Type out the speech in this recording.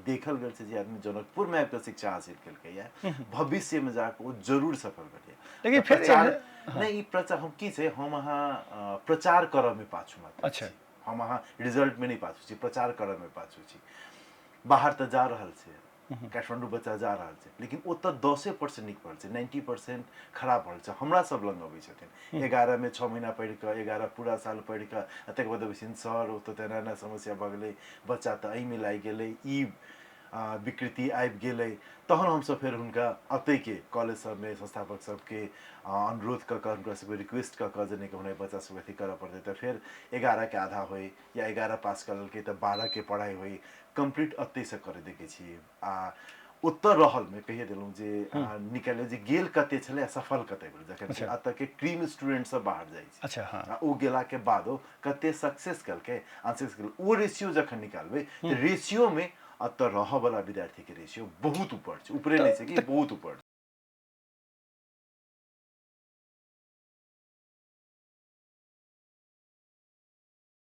देखल गेल छै जे आदमी जनकपुरमे आबि कऽ शिक्षा हासिल केलकैए, भविष्यमे जाकऽ ओ जरूर सफल भेलैए। लेकिन तऽ फेर प्रचार नहि, ई प्रचार हम की छै, हम अहाँ प्रचार करऽमे पाछू मात्र छी। हम अहाँ रिजल्टमे नहि पाछू छी, प्रचार करऽमे पाछू छी। बाहर तऽ जा रहल छै, काठमाण्डू बच्चा जा रहल छै, लेकिन ओतऽ 10% नीक पढ़ल छै, 90% खराब पढ़ल छै। हमरा सब लग अबै छथिन 11मे 6 महीना पढ़ि कऽ, 11 पूरा साल पढ़ि कऽ, आ तकर बाद अबै छथिन, सर ओतऽ तऽ एना एना समस्या भऽ गेलै, बच्चा तऽ एहिमे लागि गेलै, ई विकृति आबि गेलै। तहन हमसब फेर हुनका अतैके कॉलेज सबमे संस्थापक सबके अनुरोध कऽ कऽ, हुनका सबके रिक्वेस्ट कऽ कऽ जे नहि कहुना बच्चा सबके अथी करऽ पड़तै, तऽ फेर 11के आधा होइ या 11 पास कऽ लेलकै तऽ 12के पढ़ाइ होइ, कम्प्लीट एतहिसँ करै देखै छी। आ ओतऽ रहलमे कहिए देलहुँ जे निकालियौ जे गेल कते छलै आ सफल कते भेल, जखन कि एतऽके क्रीम स्टूडेंट सब बाहर जाइ छै। आ ओ गेलाके बादो कते सक्सेस केलकै, अनसक्सेस केलकै, ओ रेशियो जखन निकालबै तऽ रेशियोमे एतऽ रहऽवला विद्यार्थीके रेशियो बहुत ऊपर छै, ऊपरे नहि छै कि बहुत ऊपर।